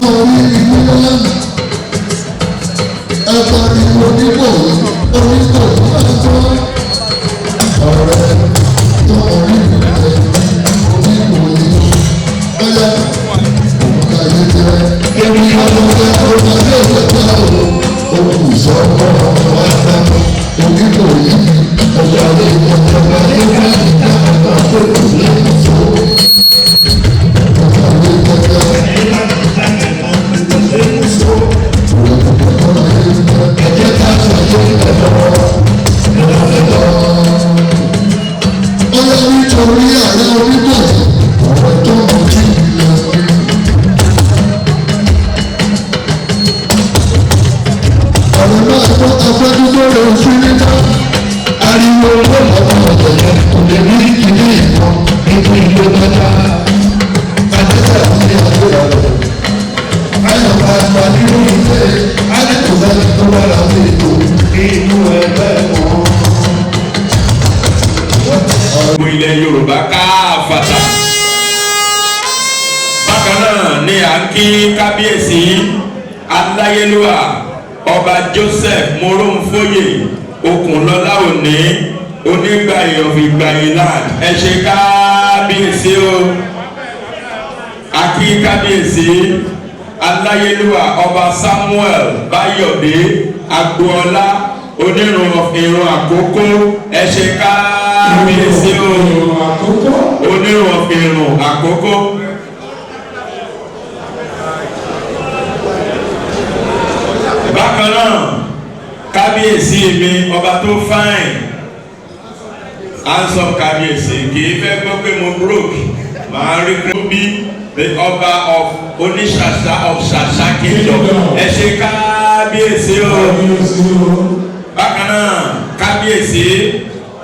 mọ rírì mímọ́. Ẹ pariwo nípò onípò lásán. Ọ̀rẹ́ tó mọ rírì rẹ̀ onípò yìí. Ọ̀yá òǹkàyé jẹ́ èmi ọmọdé ọmọdé òṣèlú òkú sọ́kọ̀ ọmọ àdámọ́ onípò yìí. Ọ̀gá ilé ìjọba ní ìgbà tó kù lẹ́yìn tó. Ọ̀gá ilé ìjọba. Ọyá nítorí ààrẹ onígbò ọ̀rọ̀ tó mọ̀ kí ìlú. Ọ̀rọ̀ náà tó afẹ́dúgbò rẹ̀ fún níta. Ariwo ló lọ́wọ́ ọ̀dọ̀ yẹn kò lè rí ilé ìmọ̀ nínú ilé mẹ́ta. Adéṣà ní àdúrà rẹ̀. Ayọ̀ àgbà nínú ilé Adékòlá tó wà láti ètò inú ẹgbẹ́ wọn. Gbogbo ilẹ̀ Yorùbá káfàtà. Bákan náà ni à ń kí kábíyèsí aláyélúwà Ọba Joseph Moronfóyè Okunlọ́lá òní onígbàyè of Ìgbàyè land. Ẹ ṣe kábíyèsí o. A kí kábíyèsí aláyélúwà Ọba Samuel Báyọ̀dé Agboola onírun of Ìrun Àkókó. Ẹ ṣe kábíyèsí o. Onírun of Ìrun Àkókó. Bákan náà, kábíyèsí mi, ọba tó fine, handsome kábíyèsí, kì í fẹ́ gbọ́ pé mo broke. Màá rí pé bí the ọba of Oníṣàṣà of Ṣàṣà kingdom. Ẹ ṣe kábíyèsí o. Bákan náà, kábíyèsí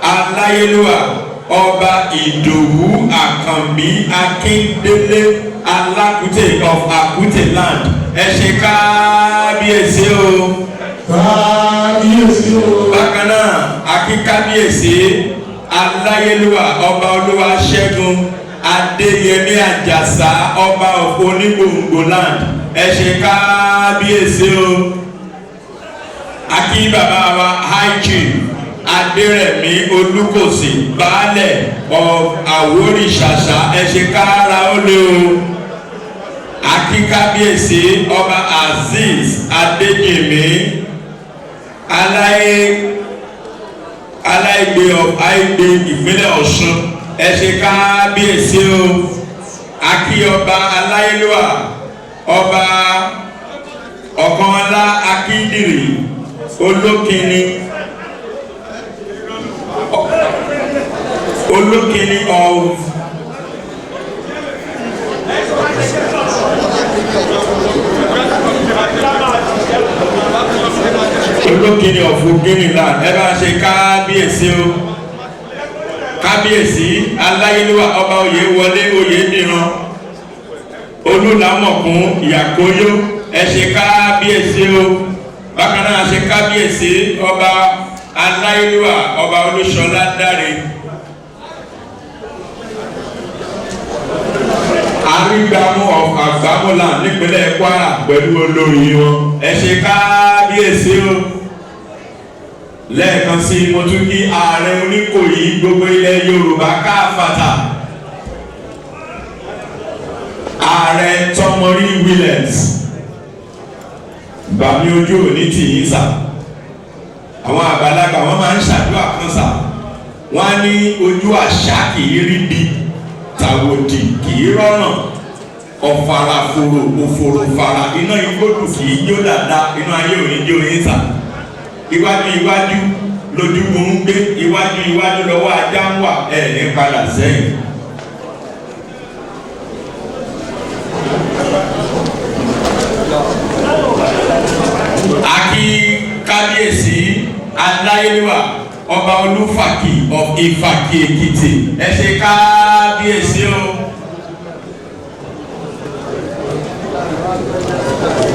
aláyélúwà Ọba Ìdòwú Àkànbí Akíndélé Alákùtè of Àkútè land. Ẹ ṣe kábíyèsí o. Kábíyèsí o. Bákan náà, akí kábíyèsí aláyélúwà Ọba Olúwaṣẹ́gun Adéyẹmí Àjàsá, ọba of Onígbòǹgbò land. Ẹ ṣe kábíyèsí o. Akí bàbá wa, High Chief Adérẹ̀mí Olúkòsì, baálẹ̀ of Àwórì Ṣàṣà. Ẹ ṣe kára ó lé o. Akí kábíyèsí Ọba Azeez Adéjìmí Aláyé Aláìgbé of Àìgbé, ìpínlẹ̀ Ọ̀ṣun. Ẹ ṣe kábíyèsí o. Akí ọba aláyélúwà Ọba Ọ̀kànlá Akíndìrì Olókìní of Olókìní of Oginiland. Ẹ bá ṣe kábíyèsí o. Kábíyèsí aláyélúwà Ọba Oyèwọlé Oyèdìran Olùlámọ̀kún Ìyàkóyó. Ẹ ṣe kábíyèsí o. Bákan náà, ṣe kábíyèsí ọba aláyélúwà Ọba Olúṣọlá Dáre Arígbámú of Àgbámúland nípínlẹ̀ Kwara pẹ̀lú olórí wọn. Ẹ ṣe kábíyèsí o. Lẹ́ẹ̀kan sí, mo tún kí ààrẹ Oníkòyí gbogbo ilẹ̀ Yorùbá káfàtà, Ààrẹ Tọmọrí Williams. Bàmí, ojú òní tì yín sà. Àwọn àgbàlagbà, wọn máa ń ṣàdúrà kan sà, wọn á ní ojú àṣà kì í rí bi, tàwòdì kì í rọ́ràn, ọ̀fàràfòrò òfòrò fàrà, iná igbódù kì í jó dáadáa. Iná ayé òní jó yín sà. Iwájú iwájú lójúgun ń gbé, iwájú iwájú lọ́wọ́ ajá ń wà, ẹ̀ ní padà sẹ́yìn. Akí kábíyèsí aláyélúwà Ọba Olúfàkì of Ìfàkì Èkìtì. Ẹ ṣe kábíyèsí o.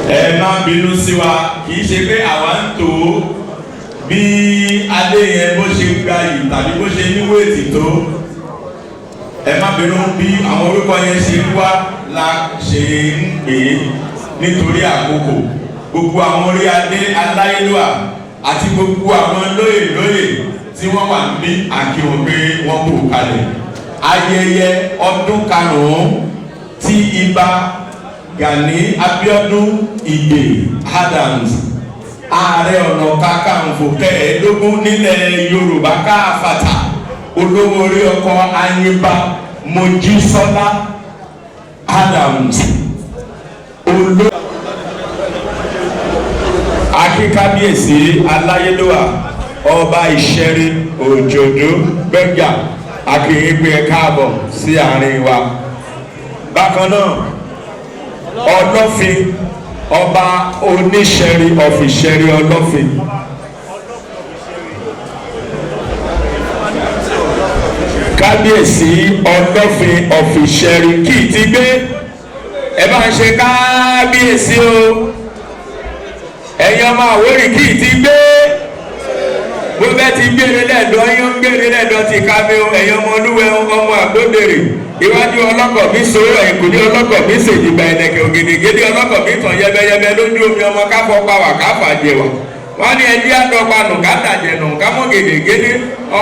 Ẹ má bínú sí wa, kì í ṣe pé àwa ń tò ó bí adé yẹn bó ṣe gbayì tàbí bó ṣe ní weight tó. Ẹ má bínú, bí àwọn orúkọ yẹn ṣe ń wá la ṣe ń pè é. Nítorí àkókò, gbogbo àwọn orí adé aláyélúwà àti gbogbo àwọn lóyè lóyè tí wọ́n wà níbí, àkí wọn pé wọ́n kò kalẹ̀. Ayẹyẹ ọdún karùn-ún tí Ìbà Gani Abiodun Ìgè Adams, Ààrẹ Ọ̀nà Kakanfò kẹẹ̀ẹ́dógún nílẹ̀ Yorùbá káfàtà, olówó orí ọkọ Ayinba Mojísọ́lá Adams olóò. Akíkábíyèsí aláyélúwà, Ọba Ìṣẹ́rí Òjòdó Gbẹ̀gà, akínyìnpé káàbọ̀ sí àárín wa. Bákan náà, Ọlọ́fin, Ọba Oníṣẹ́rí of Ìṣẹ́rí Ọlọ́fin. Kábíyèsí Ọlọ́fin of Ìṣẹ́rí kì í ti gbé, ẹ bá ń ṣe kábíyèsí o. Ẹ̀yin ọmọ Àwórì kì í ti gbé, bó bẹ́ẹ̀ ti gbére lẹ́ẹ̀dọ́ yín ń gbére lẹ́ẹ̀dọ́ ti ká mi o. Ẹ̀yin ọmọ olúwẹ̀, ọmọ àgbódèrè, iwájú ọlọ́kọ̀ mi sọ̀rọ̀, ìkùnlé ọlọ́kọ̀ mi sèjìgbà ẹ̀nẹ̀kẹ̀ ògèdègèdè ọlọ́kọ̀ mi tàn yẹbẹyẹbẹ lójú omi, ọmọ káfọ́ pa wà káfà jẹ̀wà. Wọ́n ní ẹjí àdọ́gba nù kátàjẹ̀ nù kámọ́ gèdègèdè.